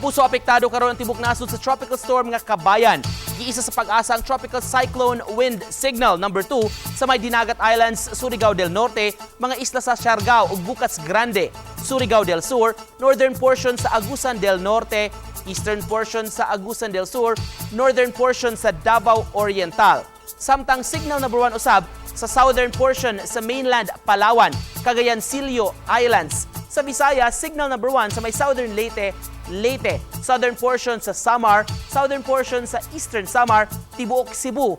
Kapuso, apektado karon ang tibok nasod sa tropical storm nga Kabayan. Giisa sa PAGASA ang Tropical Cyclone Wind Signal number 2 sa may Dinagat Islands, Surigao del Norte, mga isla sa Siargao ug Bucas Grande, Surigao del Sur, northern portion sa Agusan del Norte, eastern portion sa Agusan del Sur, northern portion sa Davao Oriental. Samtang signal number 1 usab sa southern portion sa mainland Palawan, Cagayancillo Islands. Sa Visayas, signal number 1 sa may southern Leyte, Leyte, southern portion sa Samar, southern portion sa eastern Samar, tibuok Cebu,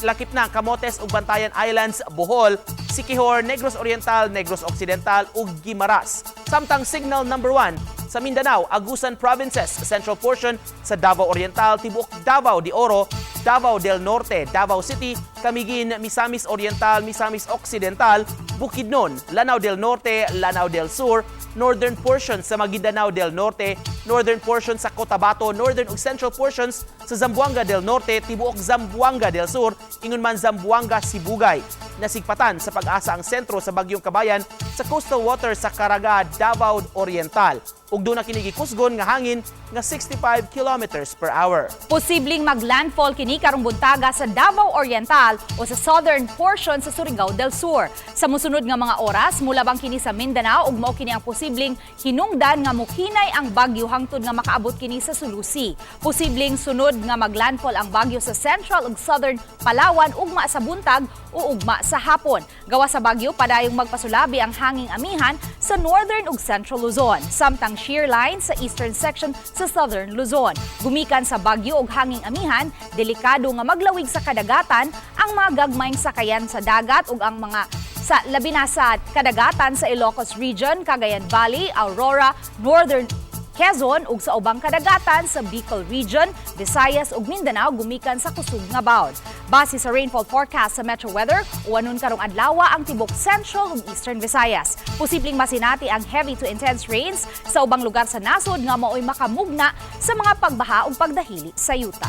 lakip na Camotes ug Bantayan Islands, Bohol, Siquijor, Negros Oriental, Negros Occidental ug Guimaras. Samtang signal number 1 sa Mindanao, Agusan Provinces, central portion sa Davao Oriental, tibuok Davao de Oro, Davao del Norte, Davao City, Camiguin, Misamis Oriental, Misamis Occidental, Bukidnon, Lanao del Norte, Lanao del Sur, northern portion sa Maguindanao del Norte, northern portion sa Cotabato, northern ug central portions sa Zamboanga del Norte, tibuok Zamboanga del Sur, ingon man Zamboanga Sibugay. Nasigpatan sa PAGASA ang sentro sa Bagyong Kabayan sa coastal water sa Caraga, Davao Oriental. Ug duna kini gikusgon nga hangin nga 65 kilometers per hour. Posibleng maglandfall kini karong buntaga sa Davao Oriental o sa southern portion sa Surigao del Sur. Sa musunod nga mga oras, mulabang kini sa Mindanao ug mao kini ang posibleng hinungdan nga muhinay ang bagyo hangtod nga makaabot kini sa Sulu Sea. Posibleng sunod nga maglandfall ang bagyo sa central ug southern Palawan ugma sa buntag o ugma sa hapon. Gawas sa bagyo, padayong magpasulabi ang hanging amihan sa northern ug central Luzon, samtang shear line sa eastern section sa southern Luzon. Gumikan sa bagyo ug hanging amihan, delikado nga maglawig sa kadagatan ang mga gagmayng sakayan sa dagat ug ang mga sa labi na sa kadagatan sa Ilocos Region, Cagayan Valley, Aurora, Northern Quezon ug sa ubang kadagatan sa Bicol Region, Visayas ug Mindanao gumikan sa kusog nga bawd. Base sa rainfall forecast sa Metro Weather, uwanon karong adlaw ang tibok Central ug Eastern Visayas. Posibleng masinati ang heavy to intense rains sa ubang lugar sa nasod nga maoy makamugna sa mga pagbaha ug pagdahili sa yuta.